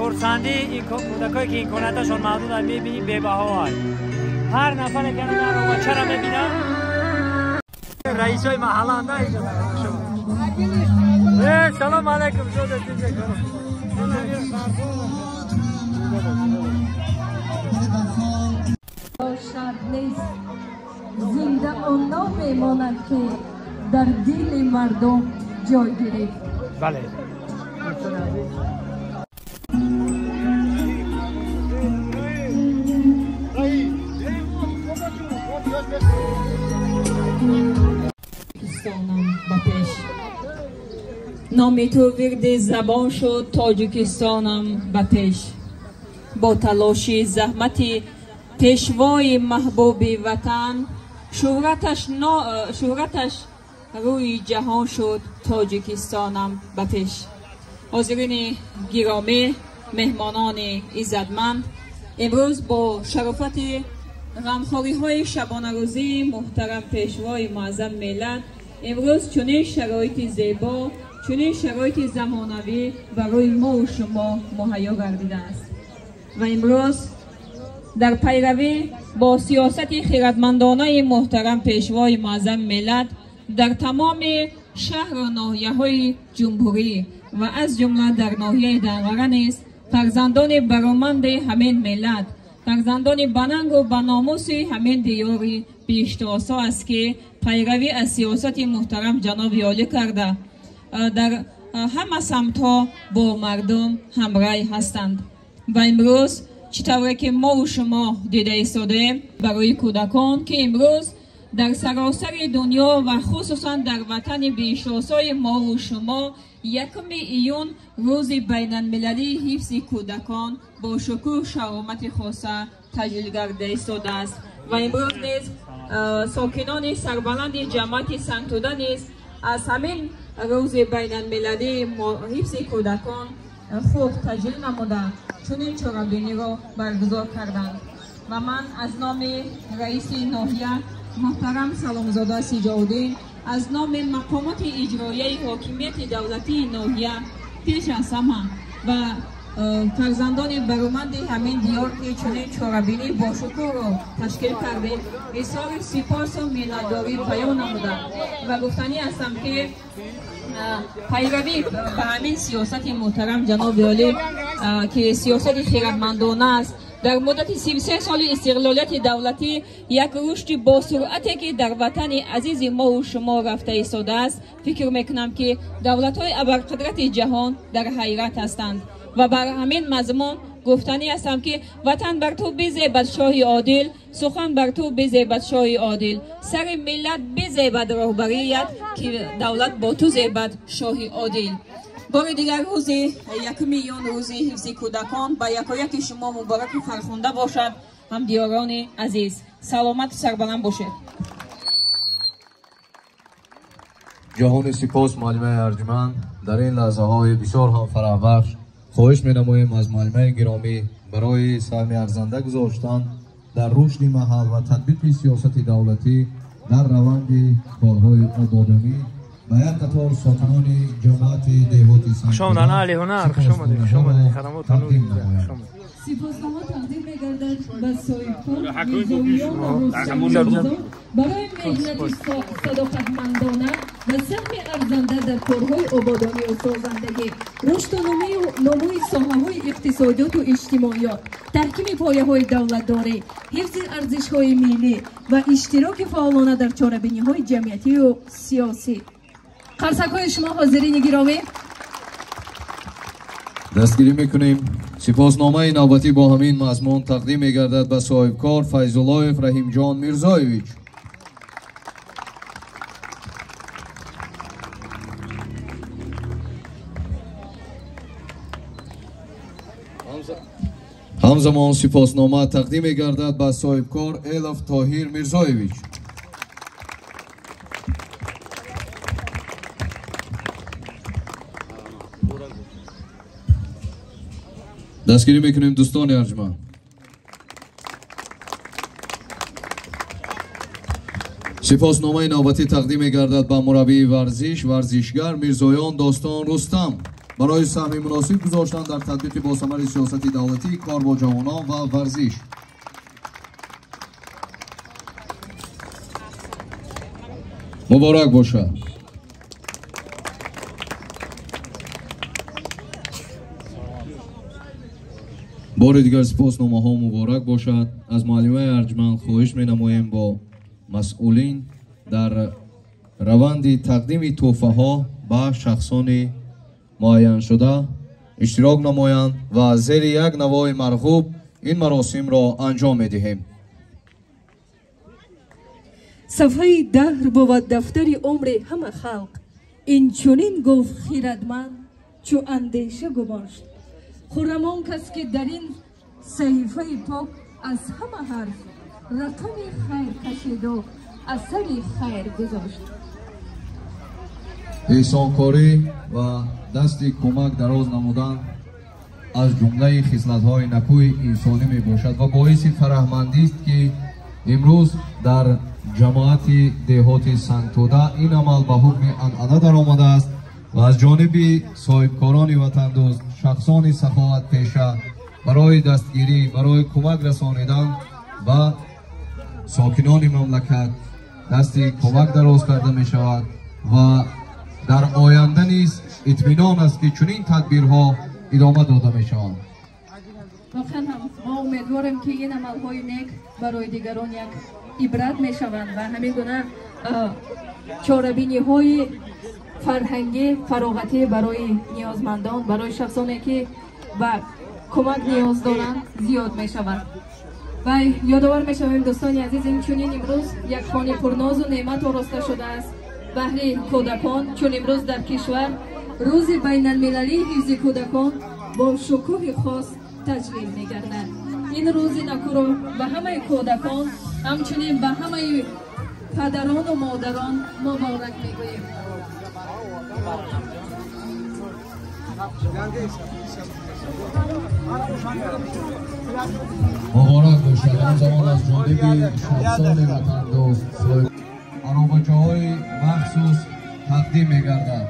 Хурсандии ин кӯдакое ки имконияташон маҳдуд аст мебинӣ бебаҳо аст. Ҳар нафаре ки аробачаро мебинад раисои маҳалла на салом алайкум. Бошад нест зинда он номе монад ки дар дили мардум ҷой гирифт. Бале. Ба пеш номи ту вирди забон шуд Тоҷикистонам ба пеш. Бо талоши заҳмати пешвои маҳбуби ватан шӯҳраташ рӯи ҷаҳон шуд Тоҷикистонам ба пеш. Ҳозирини гиромӣ, меҳмонони иззатманд, имрӯз бо шарофати ғамхориҳои шабонарӯзии муҳтарам пешвои муаззам миллат имрӯз чунин шароити зебо, чунин шароити замонавӣ барои мову шумо муҳайё гардидааст ва имрӯз дар пайравӣ бо сиёсати хиратмандонаи муҳтарам пешвои муаззами миллат дар тамоми шаҳру ноҳияҳои ҷумҳурӣ ва аз ҷумла дар ноҳияи Данғара низ фарзандони бароманди ҳамин миллат, фарзандони банангу баномуси ҳамин диёри биҳиштосо аст ки пайравӣ аз сиёсати муҳтарам ҷаноби олӣ карда дар ҳама самтҳо бо мардум ҳамрай ҳастанд. Ва имрӯз чӣ тавре ки мову шумо дида истодаем барои кӯдакон ки имрӯз дар саросари дунё ва хусусан дар ватани биҳиштосои мову шумо 1 июн рӯзи байналмилалии ҳифзи кӯдакон бо шукӯҳ шаромати хоса таҷлил гардида истодааст. Ва имрӯз низ сокинони сарбаланди ҷамъияти Сангтӯда низ аз ҳамин рӯзи байналмилалии ҳифзи кӯдакон хуб таҷлил намуда чунин чорабиниро баргузор карданд. Ва ман аз номи раиси ноҳия муҳтарам Саломзода Сиҷовуддин, аз номи мақомоти иҷроияи ҳокимияти давлатии ноҳия пеш аз ҳама ва фарзандони бароманди ҳамин диёр ки чунин чорабинӣ бошукӯҳро ташкил кардем изҳори сипосу миннатдорӣ баён намудам. Ва гуфтанӣ ҳастам ки пайравӣ ба ҳамин сиёсати муҳтарам ҷаноби олӣ ки сиёсати хиратмандона аст дар муддати 33 соли истиқлолияти давлатӣ як рушди босуръате ки дар ватани азизи мову шумо рафта истодааст, фикр мекунам ки давлатҳои абарқудрати ҷаҳон дар ҳайрат ҳастанд. Ва бар ҳамин мазмун гуфтанӣ ҳастам ки ватан бар ту бизебад шоҳи одил, сухан бар ту бизебад шоҳи одил, сари миллат бизебад роҳбарият ки давлат бо ту зебад шоҳи одил. Бори дигар рӯзи 1 июн рӯзи ҳифзи кӯдакон ба якояки шумо мубораку фархунда бошад. Ҳамдиёрони азиз, саломату сарбаланд бошед. Ҷаҳони сипос муаллимаи арҷуманд. Дар ин лаҳзаҳои бисёр ҳам фараҳбахш хоҳиш менамоем аз муаллимаи гиромӣ барои саҳми арзанда гузоштан дар рушди маҳал ва татбиқи сиёсати давлатӣ дар раванди корҳои ободонӣ ба як қатор сокинони ҷамоати деҳоти Сангтӯда сипоснома тақдим мегардад ба соҳибкор Мирзоён Рустамзода барои меҳнати садоқатмандона ва саҳми арзанда дар корҳои ободонию созандагӣ, рушду нумӯи соҳаҳои иқтисодиёту иҷтимоиёт, таҳкими пояҳои давлатдорӣ, ҳифзи арзишҳои миллӣ ва иштироки фаъолона дар чорабиниҳои ҷамъиятию сиёсӣ. Қарсакҳои шумо ҳозирини гиромӣ. Дастгирӣ мекунем. Сипосномаи навбатӣ бо ҳамин мазмун тақдим мегардад ба соҳибкор Файзуллоев Раҳимҷон Мирзоевич. Ҳамзамон сипоснома тақдим мегардад ба соҳибкор Элов Тоҳир Мирзоевич. Дастгирӣ мекунем дӯстони арҷманд. Сипосномаи навбатӣ тақдим мегардад ба мураббии варзиш варзишгар Мирзоён Достон Рустам. Барои саҳми муносиб гузоштан дар татбиқи босамари сиёсати давлатӣ, кор бо ҷавонон ва варзиш. Муборак бошад. Бори дигар сипосномаҳо муборак бошад. Аз муаллимаи арҷманд хоҳиш менамоем бо масъулин дар раванди тақдими тӯҳфаҳо ба шахсони муайяншуда иштирок намоянд ва зери як навои марғуб ин маросимро анҷом медиҳем. Сафҳаи даҳр бувад дафтари умри ҳама халқ. Инчунин гуфт хирадманд, чу андеша гумошт. Хуррам он кас ки дар ин саҳифаи пок аз ҳама ҳарф рақами хайр кашиду асари хайр гузошт. Эҳсонкорӣ ва дасти кӯмак дароз намудан аз ҷумлаи хислатҳои накӯи инсонӣ мебошад ва боиси фараҳмандист, ки имрӯз дар ҷамоати деҳоти Сангтӯда ин амал ба ҳукми анъана даромадааст ва аз ҷониби соҳибкорони ватандӯст, шахсони саховатпеша барои дастгирӣ, барои кӯмак расонидан ба сокинони мамлакат дасти кӯмак дароз карда мешавад ва дар оянда низ итминон аст, ки чунин тадбирҳо идома дода мешаванд. Воқеан ҳам мо умедворем, ки ин амалҳои нек барои дигарон як ибрат мешаванд ва ҳамин гуна чорабиниҳои фарҳангӣ, фароғатӣ барои ниёзмандон, барои шахсоне ки ба кӯмак ниёз доранд, зиёд мешавад. Ва ёдовар мешавем, дӯстони азиз, инчунин имрӯз як хони пурнозу неъмат ороста шудааст баҳри кӯдакон, чун имрӯз дар кишвар рӯзи байналмилалии ҳифзи кӯдакон бо шукӯҳи хос таҷлил мегардад. Ин рӯзи накӯро ба ҳамаи кӯдакон, ҳамчунин ба ҳамаи падарону модарон муборак мегӯем. Муборак бошад. Ҳамзамон аз ҷониби шахсони ватандӯст аробачаҳои махсус тақдим мегардад.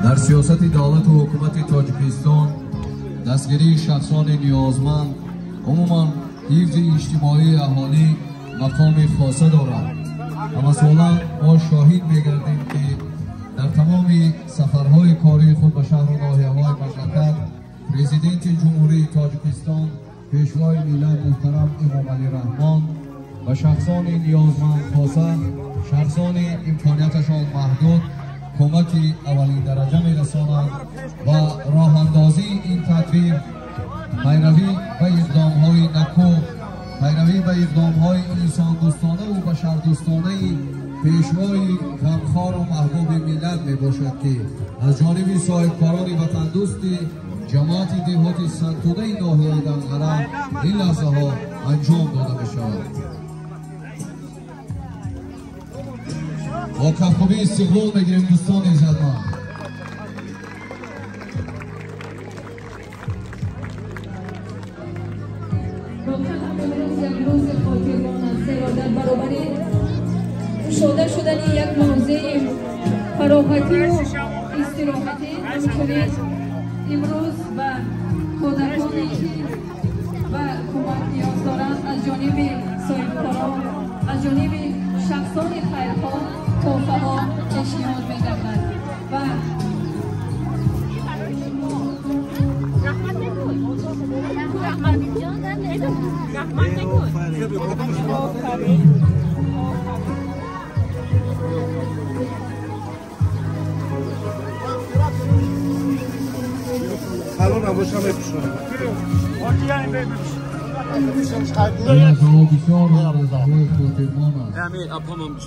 Дар сиёсати давлату ҳукумати Тоҷикистон дастгирии шахсони ниёзманд, умуман ҳифзи иҷтимоии аҳолӣ мақоми хоса дорад. Ҳамасола мо шоҳид мегардем, ки дар тамоми сафарҳои кории худ ба шаҳру ноҳияҳои мамлакат Президенти Ҷумҳурии Тоҷикистон, Пешвои миллат муҳтарам Эмомалӣ Раҳмон ба шахсони ниёзманд, хоса шахсони имконияташон маҳдуд, кӯмаки аввалин дараҷа мерасонанд ва роҳандозии ин тадбир пайравӣ ба иқдомҳои накӯ, пайравӣ ба иқдомҳои инсондӯстонаву башардӯстонаи пешвои ғамхору маҳбуби миллат мебошад, ки аз ҷониби соҳибкорони ватандӯсти ҷамоати деҳоти Сангтӯдаи ноҳияи Данғара ин лаҳзаҳо анҷом дода мешавад. Бо кафкӯбии истиқлол мегирем, дӯстони иззатманд. Воқеан ҳам имрӯз як рӯзи хотирмон аст, зеро дар баробари кушода шудани як мавзеи фароғатию истироҳатӣ, ҳамчунин имрӯз ба кӯдаконе ки ба кӯмак ниёз доранд, аз ҷониби соҳибкорон, аз ҷониби шахсони хайрхоҳ тӯҳфаҳо пешниҳод мегардад ва الان نباشم بپوشونم. Лаҳзаҳо бисёр лаҳзаҳои хотирмон аст.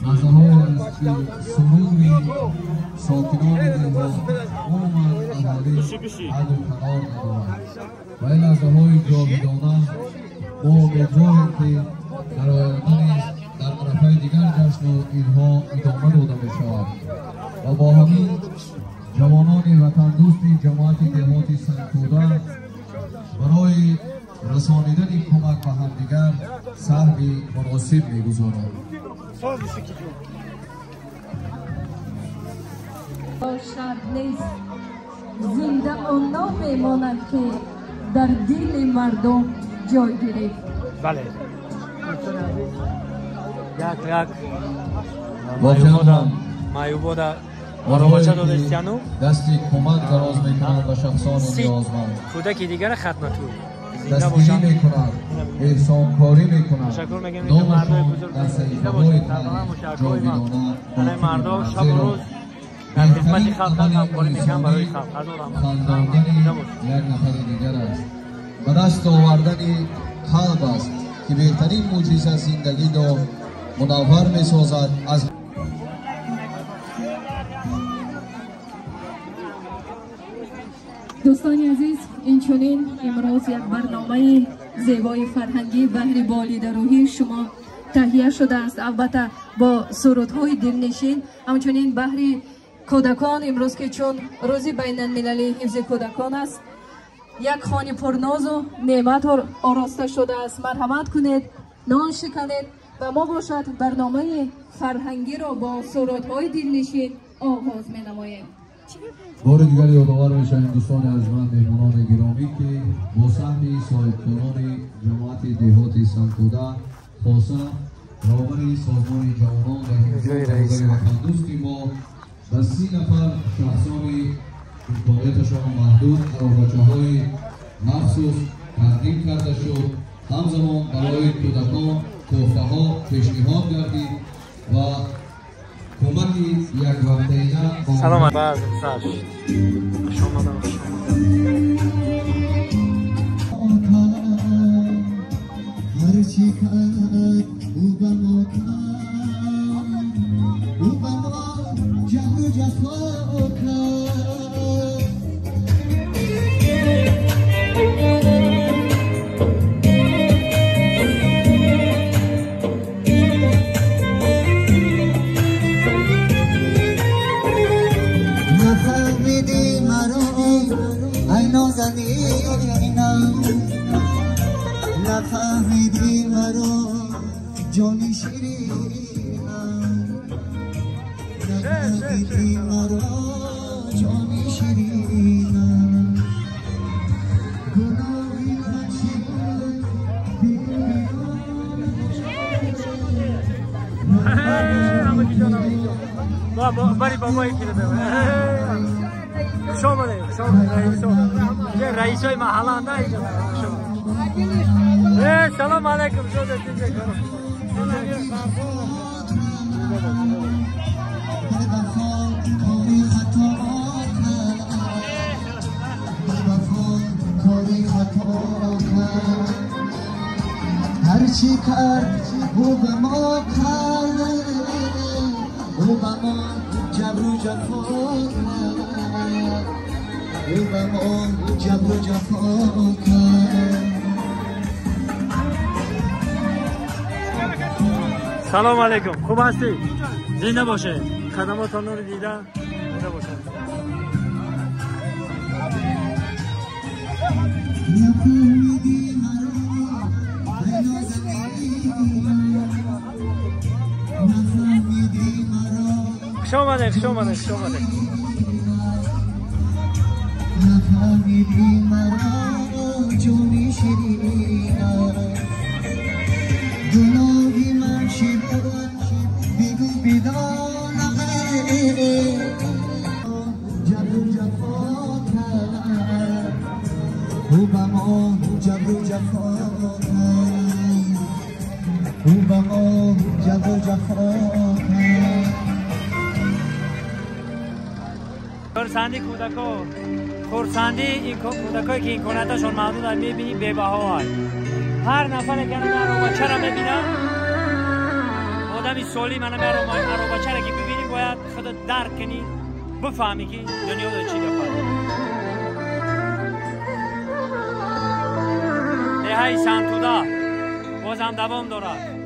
Лаҳзаҳое аст, ки сурури сокинони деҳот, умуман аҳолӣ ҳаду канор надорад ва ин лаҳзаҳои ҷовидона мо умедворем, ки дар оянда низ дар арафаи дигар ҷашну идҳо идома дода мешавад ва бо ҳамин ҷавонони ватандӯсти ҷамоати деҳоти Сангтӯда барои расонидани кӯмак ба ҳамдигар саҳми муносиб мегузоранд. Бошад нест, зинда он ном мемонад, ки дар дили мардум ҷой гирифт. Бале, як як воқеан ҳам маъюбода оромача додастияну дасти кӯмак дароз мекунанд ба шахсони ниёзманд, кӯдаки дигара хатмату дастгирӣ мекунанд, эҳсонкорӣ мекунанд. Ташаккур мегӯем, ки мардои бузург дар зинда бошед, саҳифаҳои сарбаланд бошед. Акои ман ҷовидона ҳамаи мардо шабу рӯз дар хизмати халқ ҳамкорӣ мекунанд барои халқ. Ҳазор раҳмат. Хандондани Зинда бошед. як нафари дигар аст, ба даст овардани қалб аст, ки беҳтарин мӯъҷиза зиндагиро мунаввар месозад аз Дӯстони азиз, инчунин имрӯз як барномаи зебои фарҳангӣ баҳри болидарӯҳии шумо таҳия шудааст, албатта бо сурудҳои дилнишин. Ҳамчунин баҳри кӯдакон имрӯз, ки чун рӯзи байналмилалии ҳифзи кӯдакон аст, як хони пурнозу неъмат ороста шудааст. Марҳамат кунед, нон шиканед ва мо бошад барномаи фарҳангиро бо сурудҳои дилнишин оғоз менамоем. Бори дигар ёдовар мешавем, дӯстони арҷманд, меҳмонони гиромӣ, ки бо саҳми соҳибкорони ҷамоати деҳоти Сангтӯда, хоса роҳбари созмони ҷавонон ва ҳифзи ватандӯсти мо, ба 30 нафар шахсони имконияташон маҳдуд аробачаҳои махсус тақдим карда шуд. Ҳамзамон барои кӯдакон тӯҳфаҳо пешниҳод гардид ва кӯмаки яквақтаина Салом баъзм сар шуд. Хуш омадам, хуш омадам. هرچی کرد او به ما کرد، او به ما جبر و جفا کرد. نفهمیدی مرا ای نازنینم، نفهمیدی مرا جانی شیرینم، نفهمیدی مرا جانی شیرینم. گناهی من چی بود؟ بری بابایی که خوش آمده، خوش آمده رئیس، رئیس های محله نه اینجا. خوش آمده. سلام علیکم. شده هرچی کرد او به ما کرد، او به ما جبر و جفا کرد، او به ما جبر و جفا کرد. سلام علیکم، خوب هستی؟ زنده باشه. خدماتتان رو دیدم، زنده باشه. خوش آمده، خوش آمده، خوش آمده. نفهمیدی مرا جونی شیرینم، گناهی من چی بود بگو بدانم. جبر و جفا کرد او به ما، جبر و جفا کرد او به ما، جبر و جفا کرد. خرسندی کودکا، خرسندی این کودکایی که این کنتاشون محدود میبینی به‌بها است. Ҳар нафаре ки ана аробачаро мебинад, одами солим ана аробачаро ки бибинӣ, бояд худат дарк кунӣ, бифаҳмӣ ки дунёда чӣ гап аст. Деҳаи Сантуда боз ҳам давом дорад.